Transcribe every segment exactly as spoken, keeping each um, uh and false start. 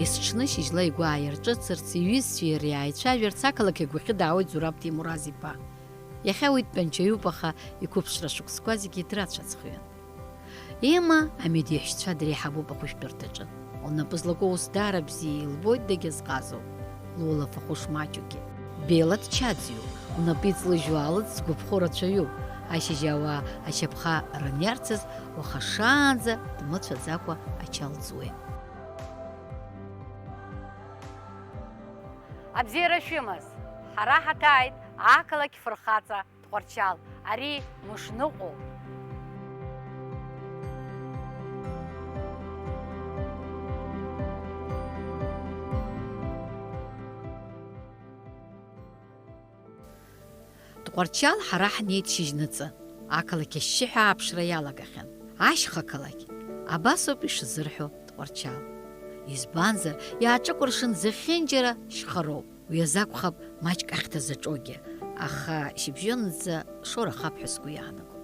Есҽны шьыжьла игәы ааирҿыцырц, иҩызцәеи иареи ааицәажәарц ақалақь агәахьы даауеит Зураб Ҭемураз-иԥа. Иахьа уи дтәанчаҩуп, аха иқәыԥшра шықәсқәа зегьы драцәаӡхҩан. Ема амедиахьшьцәа дреиҳабуп ахәышәтәырҭаҿы. Лнапы злаку аус даара бзиа илбоит, дагьазҟазоуп, луалафахәы шмаҷугьы. Бела дчаӡҩуп, лнапы иҵлыжьу аалыҵ згәаԥхо рацәаҩуп. Ашьыжь ауаа ашьапхаа рыниарцаз, уаха шаанӡа дмыцәаӡакәа ача лӡуеит. Абзиара шәымаз, ҳара ҳаҭааит ақалақь фырхаҵа Тҟәарчал, ари мышныҟәоуп. Тҟәарчал ҳара ҳнеит шьыжьнаҵы, ақалақь ашьшьыҳәа ааԥшра иалагахьан. Ашьха қалақь, абасоуп ишазырҳәо Тҟәарчал. Избанзар, иааҿыкәыршан зехьынџьара шьхароуп. Уи азы акәхап маҷк ахьҭа заҿоугьы, аха шьыбжьонӡа шорахап ҳәа сгәы иаанагом.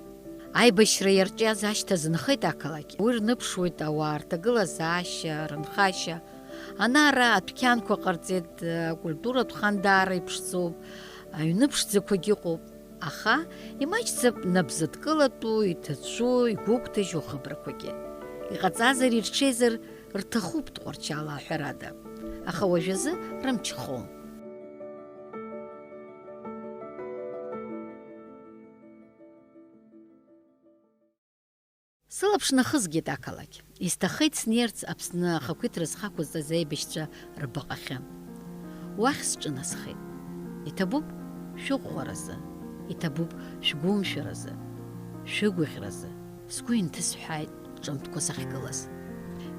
Аибашьра иарҿиаз ашьҭа азынхеит ақалақь. Уи рныԥшуеит ауаа рҭагылазаашьа, рынхашьа. Ана-ара адәқьанқәа ҟарҵеит, акультуратә хан даара иԥшӡоуп, аҩны ԥшӡақәагьы ыҟоуп. Аха имаҷӡам нап зыдкылатәу, иҭацәу, игәыгәҭажьу ахыбрақәагьы. Иҟаҵазар, ирҽеизар, рҭахуп Тҟәарчал ааҳәарада, аха уажәазы рымч хом. Сылаԥш нахызгеит ақалақь. Исҭаххеит снеирц Аԥсны ахақәиҭра зхақәызҵаз аибашьцәа рбаҟахьы. Уахь сҿынасхеит. Иҭабуп шәыӷәӷәаразы, иҭабуп шәгәымшәаразы, шәыгәаӷьразы. Сгәы инҭысҳәааит ҿымҭкәа сахьгылаз.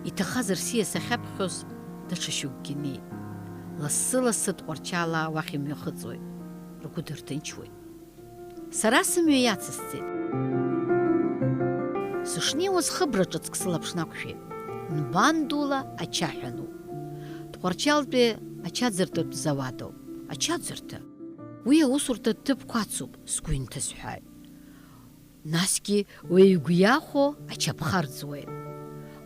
Иҭахаз рсиа сахьаԥхьоз даҽа шьоукгьы неит. Лассы-лассы Тҟәарчал уахь имҩахыҵуеит, ргәы дырҭынчуеит. Сара сымҩа иацысҵеит. Сышнеиуаз хыбра ҿыцк сылаԥш нақәшәеит. Нбан дула ачаҳәануп. Тҟәарчалтәи ачаӡыртатә зауадоуп. Ачаӡырҭа. Уи аусурҭа ҭыԥқәа ацуп, сгәы инҭысҳәааит. Насгьы уи игәы иахәо ачаԥха рӡуеит.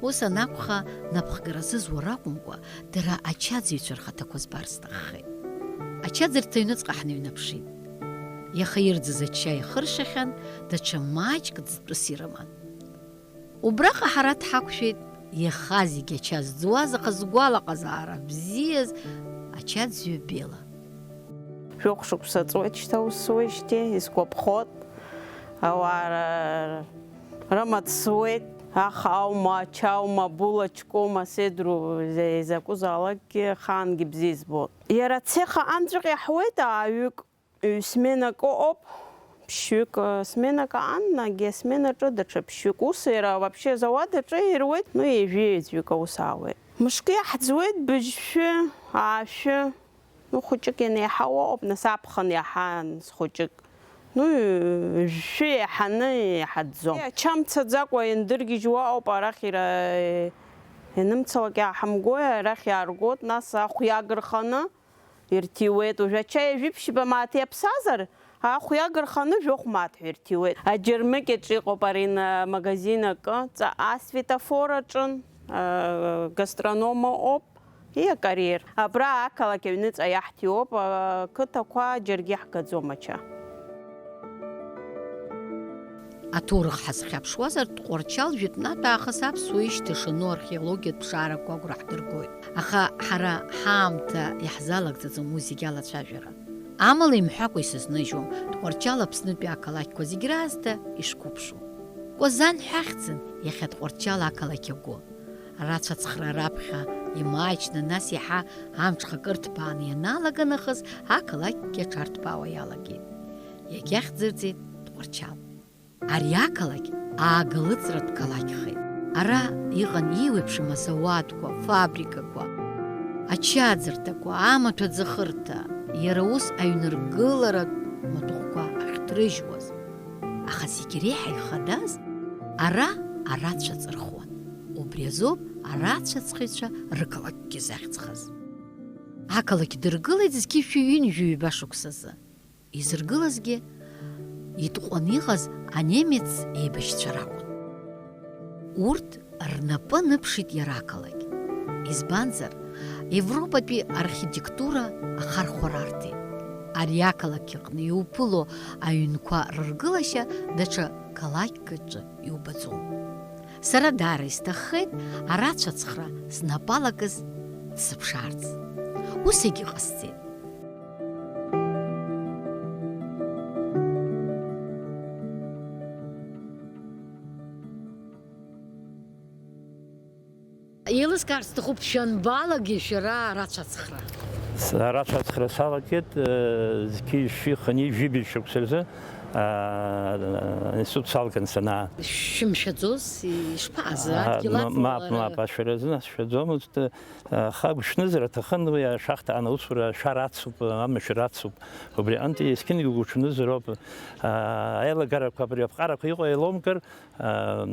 Ус анакәха, напхгара зызуа ракәымкәа, дара ачаӡыҩцәа рхаҭақәа збар сҭаххеит. Ачаӡырҭа аҩныҵҟа ҳныҩнаԥшит. Иаха ирӡыз ача ихыршахьан, даҽа маҷк ӡтәыс ирыман. Убраҟа ҳара дҳақәшәеит иаха зегь ача зӡуаз, аха згәалаҟазаара бзиаз ачаӡҩы Бела. Жәохә шықәса ҵуеит шьҭа ус суеижьҭеи, исгәаԥхоит. Ауаа р-, рымаҵ суеит, аха аума, ачаума, булаҷкума, седру, изакәызаалакгьы ахаангьы бзиа избоит. Иара цеха анҵәҟьа иаҳуеит ааҩык, ҩ-сменак ыҟоуп, ԥшьҩык, сменак аан, егьи асменаҿы даҽа ԥшьҩык. Ус иара вообще азауад аҿы ируеит, ну, ҩажәи ҩаӡәҩык аус аауеит. Мышкы иаҳӡуеит, быжьшәы, аашәы. Ну, хәыҷык ианеиҳау ыҟоуп, нас аԥхын иаҳан хәыҷык. Ну, жәшәы еиҳаны иҳаӡӡом. Ача мцаӡакәа иандыргьежьуа ауп арахь ира-, ианымцалак иааҳамгои, арахь иааргоит, нас ахә иагырханы ирҭиуеит. Уажә ача ҩажәи ԥшьба мааҭ иаԥсазар, ахә иагырханы жәохә мааҭ ҳәа ирҭиуеит. Аџьармыкьаҿ иҟоуп ари н-, магазин акы, ҵаҟа асветофор аҿын, а, гастрономы ыҟоуп. Иакареир. Абра ақалақь аҩныҵҟа иаҳҭиуоуп, ақыҭақәа џьаргьы иаҳгаӡом ача. Аҭоурых ҳазхьаԥшуазар, Тҟәарчал жәытәнатә аахыс аԥсуа ишьҭа шану археологиатә ԥшаарақәа агәра ҳдыргоит. Аха ҳара ҳаамҭа иаҳзалагӡаӡом уи зегь алацәажәара. Амала имҳәакәа исызнажьуам Тҟәарчал Аԥснытәи ақалақьқәа зегь раасҭа ишқәыԥшу. Кәазан ҳәа ахьӡын иахьа Тҟәарчал ақалақь агәы. Арацәа ацхраа раԥхьа имаҷны, нас иаҳа амҽхак ырҭбааны ианалага нахыс, ақалақьгьы аҽарҭбаауа иалагеит. Иагьахьӡырҵеит Тҟәарчал. Ари ақалақь аагалыҵратә қалақьхеит. Ара иҟан еиуеиԥшым азауадқәа, фабрикақәа, ачаӡырҭақәа, амаҭәа аӡахырҭа, иара ус аҩныргыларатә маҭәахәқәа ахьҭрыжьуаз. Аха зегь реиҳа ихадаз ара арацәа ҵырхуан. Убри азоуп арацәаҵхҩцәа рықалақьгьы захьӡхаз. Ақалақь дыргылеит зқьышәи ҩынҩажәи ҩба шықәсазы. Изыргылазгьы итҟәаны иҟаз анемец еибашьцәа ракәын. Урҭ рнапы аныԥшит иара ақалақь. Избанзар, Европатәи архитектура ахархәара арҭеит. Ари ақалақь аҟны иуԥыло аҩнқәа рыргылашьа даҽа қалақьк аҿы иубаӡом. Сара даара исҭаххеит арацәа ацхра снапалакыз дсыԥшаарц. Ус егьыҟасҵеит. Еилыскаар сҭахуп, шәанбалагеи шәара арацәа ацхра? С-, арацәа ацхра салагеит, э, зқьи жәшәи хынҩажәи жәибжь шықәса рзы, а, аинститут салган санаа. Шәымшәаӡоз, ишԥаҟаз, а, адгьыл ма-, аҵла? Мап, мап, ашәара азын сшәаӡомызт, аха гәыҽнызар аҭахын, уи ашахҭа анаусура ашәара ацуп, амашәыр ацуп. Убри аҟынтәи есқьынгьы угәыҽанызароуп. А, аилагарақәа абри аԥҟарақәа иҟоу еилоумкыр, аа,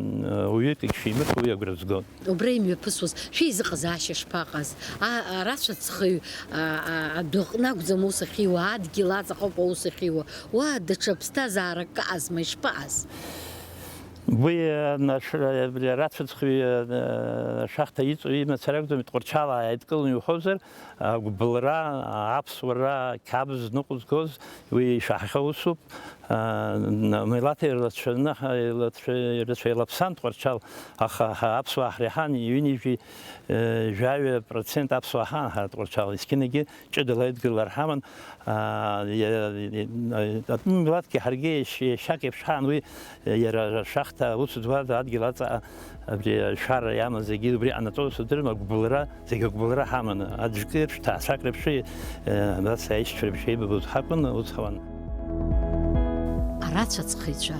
уаҩык ишимырхәо уи агәра згон. Убра имҩаԥысуаз шәеизыҟазаашьа шԥаҟаз? А, арацәа ҵхыҩ, а, а, адәы аҟны акәӡам аус ахьиуа, адгьыл аҵаҟа ауп аус ахьиуа. Уа даҽа ԥсҭазаарак ыҟазма, ишԥаҟаз? Уи, а, наш-, а, абри арацәа ҵхыҩ, а, ашахҭа иҵоу имацара акәӡам, Тҟәарчал ааидкыланы иуҳәозар, агәыбылра, аԥсуара, қьабз ныҟәызгоз, уи ишаҳахьоу усуп. Аа, н-, милаҭ ирацәаны ҳа-, ирацәа-, ирацәа еилаԥсан Тҟәарчал, аха ҳа аԥсуаа ҳреиҳан, ҩынҩажәи, э, жәаҩа процент аԥсуаа ҳаан ҳара Тҟәарчал, есқьынагьы ҷыдала идгылар ҳаман, аа, иа-, и-, и-, атәым милаҭгьы ҳаргьы иашь-, иашьак еиԥш ҳаан, уи, э, иара ашахҭа аус зуаз адгьыл аҵаҟа Абри ашәара иамаз зегьы убри ҟанаҵоз сыздырам, агәыбылра, зегь агәыбылра ҳаманы, аӡәк еиԥш, ҭаацәак реиԥш, э, абас аишьцәа реиԥш еибабоз ҳакәын, ус ҳауан. Арацәа ҵхыҩцәа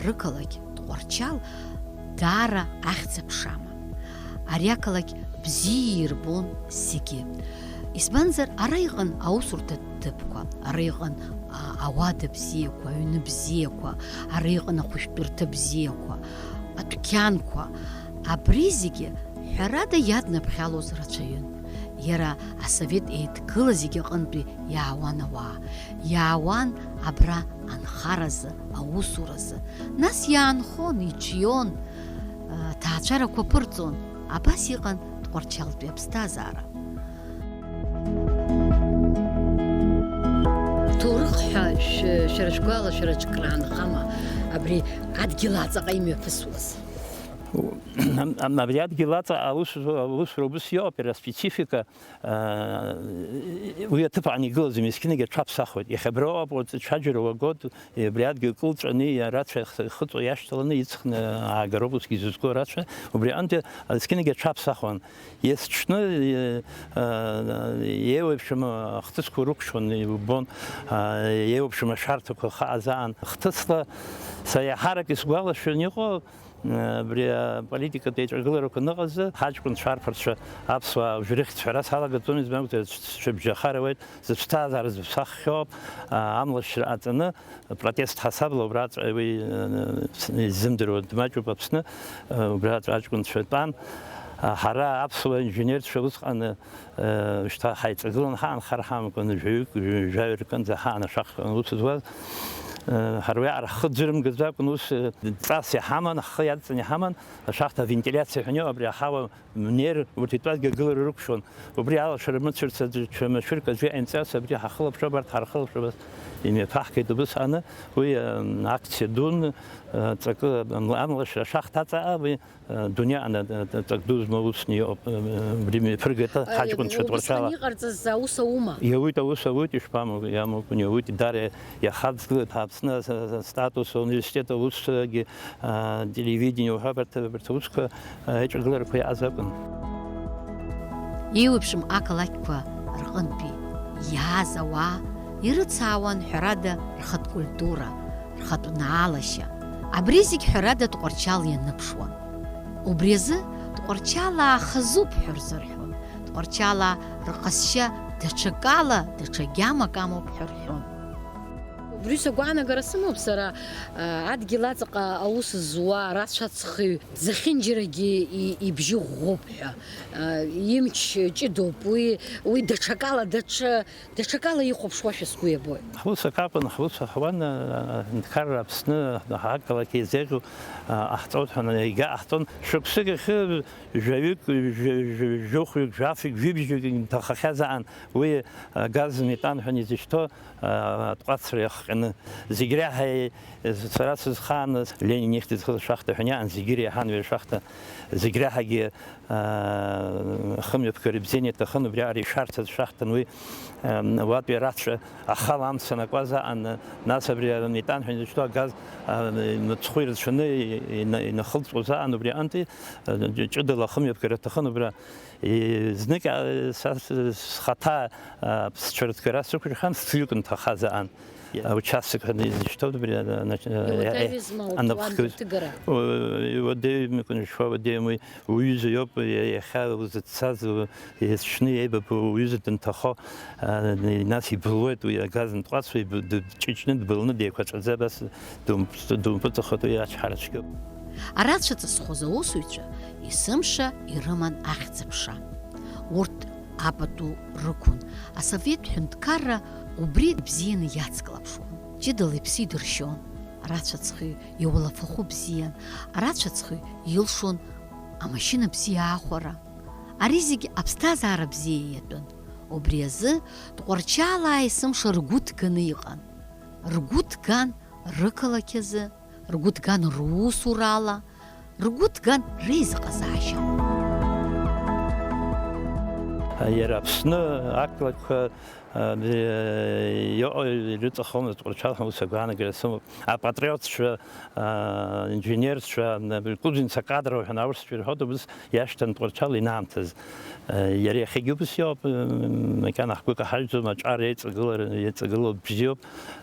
рықалақь Тҟәарчал даара ахьӡ-аԥша аман. Ари ақалақь бзиа ирбон зегьы. Избанзар, ара иҟан аусурҭа ҭыԥқәа, ара иҟан, а, ауада бзиақәа, аҩны бзиақәа, ара иҟан ахәышәтәырҭа бзиақәа, адәқьанқәа. Абри зегьы, ҳәарада, иаднаԥхьалоз рацәаҩын. Иара асовет еидгыла зегьы аҟынтәи иаауан ауаа, иаауан абра анхаразы, аусуразы. Нас иаанхон, иҿион, а, ҭаацәарақәа ԥырҵон. Абас иҟан Тҟәарчалтәи аԥсҭазаара. Ҭоурых ҳәа шә-, шәара шәгәалашәараҿ краанхама абри адгьыл аҵаҟа имҩаԥысуаз? Ам-, ам-, абри адгьыл аҵа аус-, аусура убыс иоуп, иара аспецифика, аа, уи аҭыԥ аан игылаӡом, есқьынагьы аҽаԥсахуеит. Иахьа абра ыҟоуп, уаҵәы ҽаџьара уагоит, абри адгьыл кылҵәаны, арацәа ихы-, ихыҵуа иашьҭаланы, иҵхны аагароуп усгьы изызку арацәа. Убри аҟынтәи есқьынагьы аҽаԥсахуан. Есҽны, э, э, еиуеиԥшым ахҭысқәа рықәшәон, иббон, э, еиуеиԥшым ашәарҭақәа хааӡаан. Хҭысла са иаҳарак исгәалашәон иҟоу, э, абри аполитикатә еиҿагыларақәа аныҟаз, ҳаҷкәынцәа арԥарцәа аԥсуаа уажә рыхьӡ ҳәара салагаӡом, избан акәзар, шәыбжьахар ауеит, зыԥсҭазаара зыԥсаххьоуп, а, амлашьра ҟаҵаны, протест ҳасабла убраҵәҟьа уи, э, изымдыруа дмаҷуп Аԥсны, э, убраҵәҟьа аҷкәынцәа тәан. А, ҳара аԥсуа инженерцәа усҟан, э, шьҭа ҳаиҵагылан ҳаанхар ҳамкәан, жәаҩык, жәаҩа рҟынӡа ҳаан ашәахҟа ус зуаз. Э, ҳара уиаҟара ҳхы ӡырымгаӡакәан, ус, э, ҵас иҳаман, ҳхы иадҵан иҳаман, ашахҭа авентилиациа ҳәа иҟоу абри аҳауа мнер, урҭ итәазгьы агылара рықәшәон. Убри алашара мыцәарц аӡәы ҽа машәырк аӡәы иҟаимҵарц, абри ҳахылаԥшуа, абарҭ ҳархылаԥшуа, абас имҩаԥаҳгеит убыс аны. Уи, ы, акциа дун, ы, ҵакы, ы, амлашьра ашахҭа аҵаҟа, уи, ы, дунеи аҟны, ы, ы, ҵак ду змоу усны иҟоуп, ы, ы, убри мҩаԥыргеит ҳаҷкәынцәа Тҟәарчала. Усҟан иҟарҵаз аус аума? Иауит, аус ауит, ишԥамоу, иамоу акәын, иауит, дара иахаҵгылеит ҳаԥсны ас-, ас-, астатус, ауниверситет аусгьы, а, телевидение уҳәа, абарҭ, абарҭ аусқәа, а, аиҿагыларақәа иааз акәын. Еиуеиԥшым ақалақьқәа рҟынтәи иааз ауаа ирыцаауан, ҳәарада, рхатә культура, рхатә наалашьа. Абри зегь, ҳәарада, Тҟәарчал ианыԥшуан. Убри азы Тҟәарчалаа хазуп ҳәа рзырҳәон, Тҟәарчалаа рҟазшьа даҽакала, даҽа гьамак амоуп ҳәа рҳәон. Ҩыса гәаанагара сымоуп сара, а, адгьыл аҵаҟа аус зуа арацәа аҵхыҩ зехьынџьарагьы и-, ибжьы ӷәӷәоуп ҳәа. А, имч ҷыдоуп, уи, уи даҽакала, даҽа, даҽакала ихәаԥшуашәа сгәы иабоит. Ҳус акакәын, ҳус ҳуан, а, Нҭкарра Аԥсны, ақалақь еизеиӷьу, а, ҟаҳҵоит ҳәа, егьа ҟаҳҵон. Шықәсык ахьы жәаҩык, жәа-, жәа-, жәохәҩык, жәафҩык, жәибжьҩык инҭахахьазаан, уи, а, газ метан ҳәа изышьҭоу, а, атҟәацра иахҟьаны. Зегь реиҳа, е, сара сызхааныз Ленин ихьӡ зхыз ашахта ҳәа иаан, зегьы иреиҳан уи ашахта, зегь реиҳагьы, а, хымҩаԥгара бзианы иаҭахын, убриаҟара ишәарҭаз шахтан уи, а, уатәи арацәа ахала амца анакуаз аан, нас абри аметан ҳәа изышьҭоу агаз, а, мыцхәы ирацәаны ина-, инахылҵуаз аан, убри аҟынтәи, а, ҷыдала ахымҩаԥгара аҭахын, убра И-, знык, а, са с-, схаҭа, а, ԥсцәырҭгара сықәыршәан, фҩык нҭахаз аан. Иа- Аучасток ҳәа изышьҭоуп, абри, а, а, а, Иуадаҩызма а, уаҵәуан анапхгаҩ-, аҭыгара? О, иуадаҩым, икәын ишуа, уадаҩым уи, уҩыза иоуп, иа-, иахьа узыццаз, у-, иацәшны иеибабо уҩыза дынҭахо, а, нас ибылуеит уи агаз нтҟәацуа, иб-, дыҷыҷны, дбылны, деиқәаҵәаӡа, абас думп-, думпыҵахоит, уи ачҳара цәгьоуп. Арацәа ҵысхоз аусуҩцәа есымша ирыман ахьӡ-аԥша. Урҭ апату рықәын, асовет ҳәынҭқарра убри бзианы иацклаԥшуан. Ҷыдала иԥсы идыршьон, арацәа ҵхы иулафахәы бзиан, арацәа ҵхы илшон амашьына бзиа аахәара. Ари зегь аԥсҭазаара бзиа иатәын. Убри азы Тҟәарчалаа есымша ргәы ҭганы иҟан. Ргәы ҭган рықалақь азы, ргәы ҭган русурала, ргәы ҭган реизыҟазаашьа. Иара Аԥсны ақалақьқәа, а, иҟоу ирыҵахомызт Тҟәарчал ҳәа ус агәаанагара сымоуп. Апатриотцәа, а, инженерцәа, а, Кузница кадра ҳәа аурысцәа ирҳәоит, убыс иашьҭан Тҟәарчал инаамҭаз. Иара иахьагьы убыс иоуп, макьана ҳгәы каҳажьӡом, аҿар еиҵагылара, еиҵагылоу бзиоуп,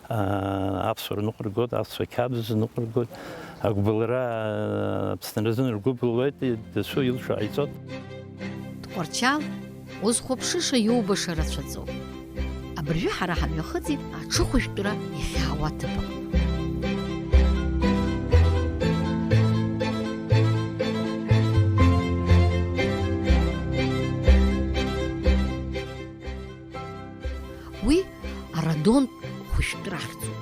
аԥсуара ныҟәыргоит, аԥсуа қьабз ныҟәыргоит, агәыбылра, Аԥсны рзын ргәы былуеит, дасу илшо ҟаиҵоит. Тҟәарчал узхәаԥшыша иубаша рацәаӡоуп. Абыржәы ҳара ҳамҩахыҵит аҽыхәышәтәра иахьаауа аҭыԥ аҟны. Уи арадонтә хәышәтәрахьӡуп.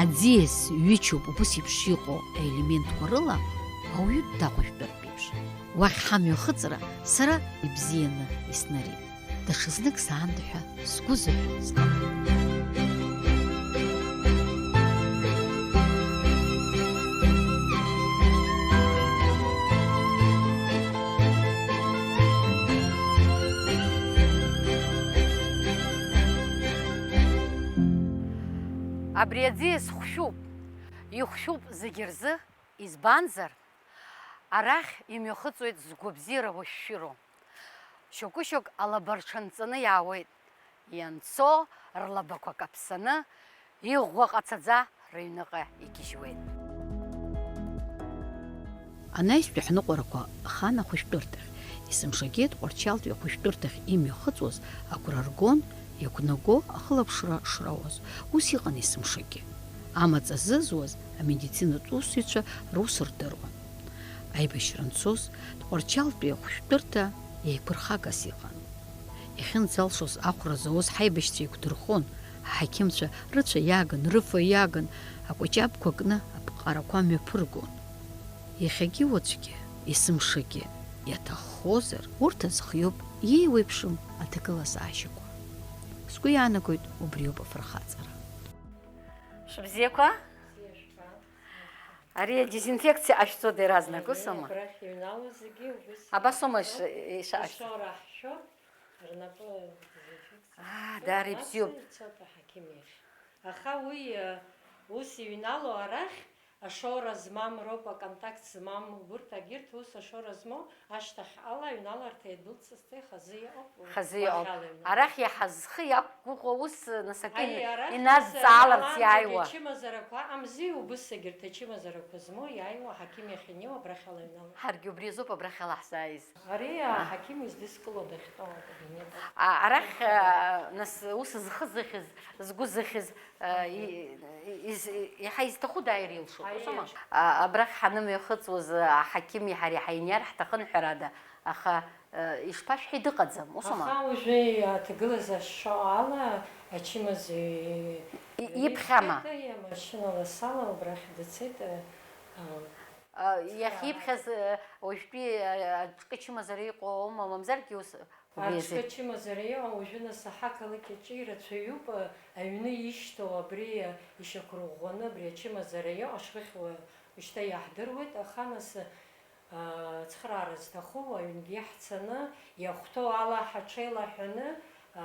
Аӡиас ҩычоуп убыс еиԥш иҟоу аелементқәа рыла ауаҩытә дахәышәтәыртә еиԥш. Уахь ҳамҩахыҵра сара ибзианы иснарит. Даҽазнык саанда ҳәа сгәы зыҳәо сҟалеит. Абри аӡиас хәшәуп, ихәшәуп зегь рзы, избанзар, арахь имҩахыҵуеит згәабзиара уашәшәыроу. Шьоукы-шьоук алаба рҽанҵаны иаауеит, ианцо, рлабақәа каԥсаны, иӷәӷәа ҟацаӡа рыҩныҟа игьежьуеит. Анаҩстәи ҳныҟәарақәа хан ахәышәтәырҭахь, есымшагьы Тҟәарчалтәи ахәышәтәырҭахь имҩахыҵуаз агәра ргон, иақәнаго ахылаԥшра шрауаз, ус иҟан есымшагьы. Амаҵ азызуаз амедицинатә усзуҩцәа рус рдыруан. Аибашьра анцоз, Тҟәарчалтәи ахәышәтәырҭа еиқәырхагас иҟан. Иахьынӡалшоз ахәра зауз ҳаибашьцәа еиқәдырхон, аҳақьымцәа рыцәа иагын, рыфа иагын, акәаҷабқәа кны аԥҟарақәа мҩаԥыргон. Иахьагьы уаҵәгьы, есымшагьы иаҭаххозар, урҭ азхиоуп, иеиуеиԥшым аҭагылазаашьақәа. Сгәы иаанагоит убриоуп афырхаҵара. Шәыбзиақәа? Ари адезинфекциа ҟашәҵода иаразнак, ус аума? Абрахь иҩналоз зегьы убыс. Абас аума иш-, ишаҟашәҵо? Ишоура ҳшәо, рнапы дезинфекциа. Аа, даара ибзиоуп. Ицоит аҳақьым иахь. Аха уи, э, ус иҩналоу арахь, Ашоура змам роуп, аконтакт змам, убырҭ агьырҭ ус ашоура змоу ашьҭахьҟала аҩналарҭа иадәылҵызҭеи хазы иҟоуп, Хазы иҟоуп. Арахь иаҳа зхы иақәгәыӷуа ус, нас акы иназҵааларц иааиуа. Ачымазарақәа амзи, убыс егьырҭ ачымазарақәа змоу иааиуа аҳақьым иахь инеиуа абрахьала аҩналарҭа. Ҳаргьы убри азоуп абрахьала ҳзааиз. Ари аҳақьым издызкыло дахьтәоу акабинет. А, арахь, а, нас ус зхы зыхьыз, згәы зыхьыз, а, и-, и-, из-, иаҳа изҭаху дааир илшоит, усома? Аиеи. А, абрахь ҳанымҩахыҵуаз, а, аҳақьыми ҳареи ҳаиниар ҳҭахын, ҳәарада, аха, а, ишԥашәҳәеи, дыҟаӡам, усома? Аха уажәы аҭагылазаашьа ала ачымазаҩ И-, иԥхьама? Иамашьына ласала убрахь дцеит, а, а, А, иахьиԥхьаз, э, уажәтәи, э, аҿкы чымазара иҟоу аума, мамзаргьы ус убри азы? Аҿкы чымазара иҟоу уажәы нас аҳақалақь аҿы ирацәаҩуп, э, аҩны ишьҭоу абри, э, ишьақәырӷәӷәаны абри ачымазара иҟоу ашьхыхь уа-, шьҭа иаҳдыруеит, аха нас, э, цхыраара зҭаху аҩнгьы ҳцаны, иахәҭоу ала ҳаҽеилаҳәаны, э,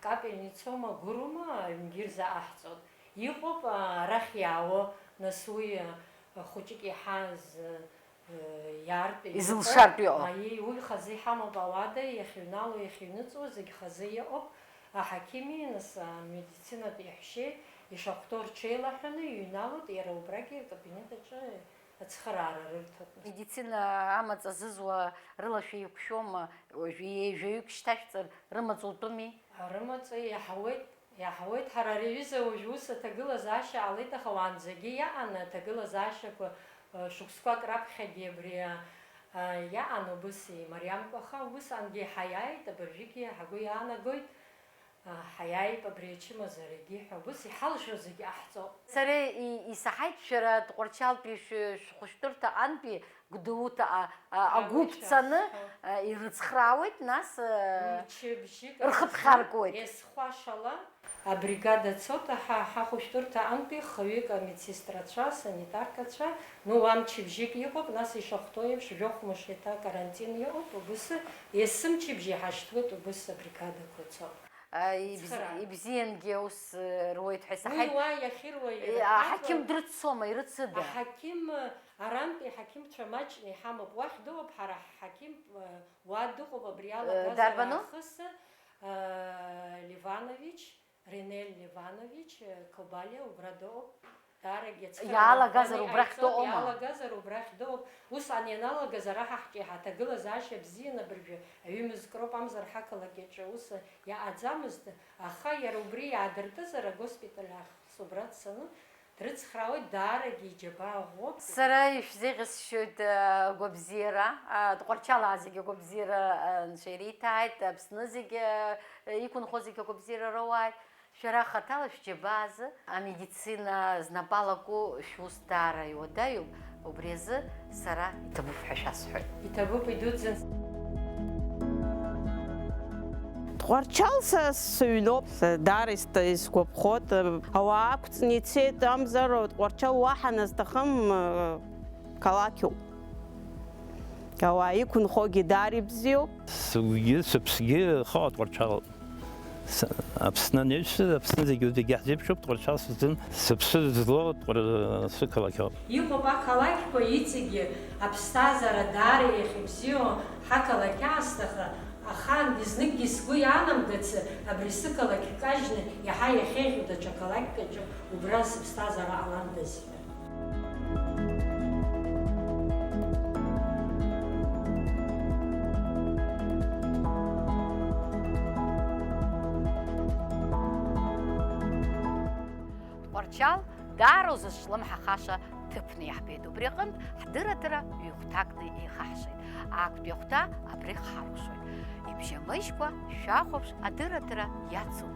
капельницоума, гәырума аҩнгьы ирзааҳҵоит. Иҟоуп, э, арахь иаауа, нас уи, э, хәыҷык иаҳаз, э, Иаартә иҟоу. Изылшартә иҟоу. Аиеи, уи хазы иҳамоуп, ауада иахьыҩнало, иахьыҩныҵуа зегь хазы иҟоуп. Аҳақьыми, нас, амедицинатә еиҳәшьеи ишахәҭоу рҽеилаҳәаны иҩналоит, иара убрагьы акабинет аҿы ацхыраара рырҭоит, нас. Медицина амаҵ азызуа рылашәа еиқәшәома? Уажәы ҩажәаҩык шьҭашәҵар рымаҵ утәыми? Рымаҵ иаҳауеит. Иаҳауеит, ҳара ари аҩыза уажә ус аҭагылазаашьа ҟалеит, аха уаанӡагьы иаҟан аҭагылазаашьақәа, э, шықәсқәак раԥхьагьы абри, э, иаҟан убыс имариамкәа, аха убысҟангьы ҳаиааит, абыржәгьы ҳгәы иаанагоит, э, ҳаиааип абри ачымазарагьы ҳәа, убыс иҳалшо зегь ҟаҳҵоит. Сара и-, исаҳаит шәара Тҟәарчалтәи шә-, шәхәышәтәырҭа аҟынтәи Гәдоуҭаҟа, а, агәыԥ цаны, а, ирыцхраауеит, нас, а, рхы ԥхьаркуеит. Есхәашала абригада цоит, аҳа-, ҳахәышәтәырҭа аҟынтәи хҩык амедсестрацәа, санитаркацәа, ну, уа мчыбжьык иҟоуп, нас ишахәҭоу еиԥш, жәохә мыш еиҭа карантин иҟоуп, убыс есымчыбжь иҳашьҭуеит, убыс абригадақәа цоит. А, ибз-, Цхыраара. Ибзиангьы аус, э, руеит ҳәа Уи исаҳаит. Уа иахьыруа Э, иара аҳақьым акәым. Дрыццома, ирыцыда? Аҳақьым, э, Арантәи аҳақьымцәа маҷны иҳамоуп, уахь дыҟоуп, ҳара ҳҳақьым, э, уа дыҟоуп, абри Э, алагазара дарбану? Аахыс, э, Леванович, Ренел Леванович, э, Кобалиа убра дыҟоуп, даарагьы ацхыраара Иаалагазар ӷәӷәаны убрахь иҟаиҵоит, дыҟоума? Иаалагазар убрахь дыҟоуп, усҟан ианалагаз ара ҳаҳҿеиҳа аҭагылазаашьа бзиан абыржәы аҩымызкроуп, амзар ҳақалақь аҿы ус иаҟаӡамызт, аха иара убри иаадыртызар агоспиталь аахыс убра дцаны, Дрыцхраауеит, даарагьы иџьабаа ӷәӷәоуп. Сара ишәзеиӷьасшьоит, э, агәабзиара, а, Тҟәарчалаа зегьы агәабзиара, э, Анцәа ириҭааит, Аԥсны зегьы, э, иқәынхо зегьы агәабзиара роуааит. Шәара хаҭала шәџьабаазы амедицина знапы алаку шәус даара иуадаҩуп, убри азы сара иҭабуп ҳәа шәасҳәоит. Иҭабуп, идуӡӡан. Тҟәарчал са сыҩноуп, са даара ис-, исгәаԥхоит. Ауаа ақәҵны ицеит, амзар, Тҟәарчал уаҳа назҭахым, э, қалақьуп. Ауаа иқәынхогьы даара ибзиоуп. Сыгәгьы, сыԥсгьы хаҟа Тҟәарчалоуп. С-, Аԥсны анаҩс, Аԥсны зегьы, зегьы ҳзеиԥшуп, Тҟәарчал сзын сыԥсы злоу Тҟәар-, сықалақь ауп. Иҟоуп ақалақьқәа иҵегьы аԥсҭазаара даара иахьыбзиоу ҳақалақь аасҭа, аха ахаангьы зныкгьы сгәы иаанамгац абри сықалақь кажьны иаҳа иахьеиӷьу даҽа қалақьк аҿы убра сыԥсҭазаара ҟаландаз ҳәа. Тҟәарчал даара узызҿлымҳахаша ҭыԥны иаҳбеит. Убри аҟынтә ҳдырраҭара ҩ-хәҭакны еихаҳшеит. Актәи ахәҭа абри ҳхаркәшоит. Ибжьамыжькәа шәахәаԥш, адырраҭара иацу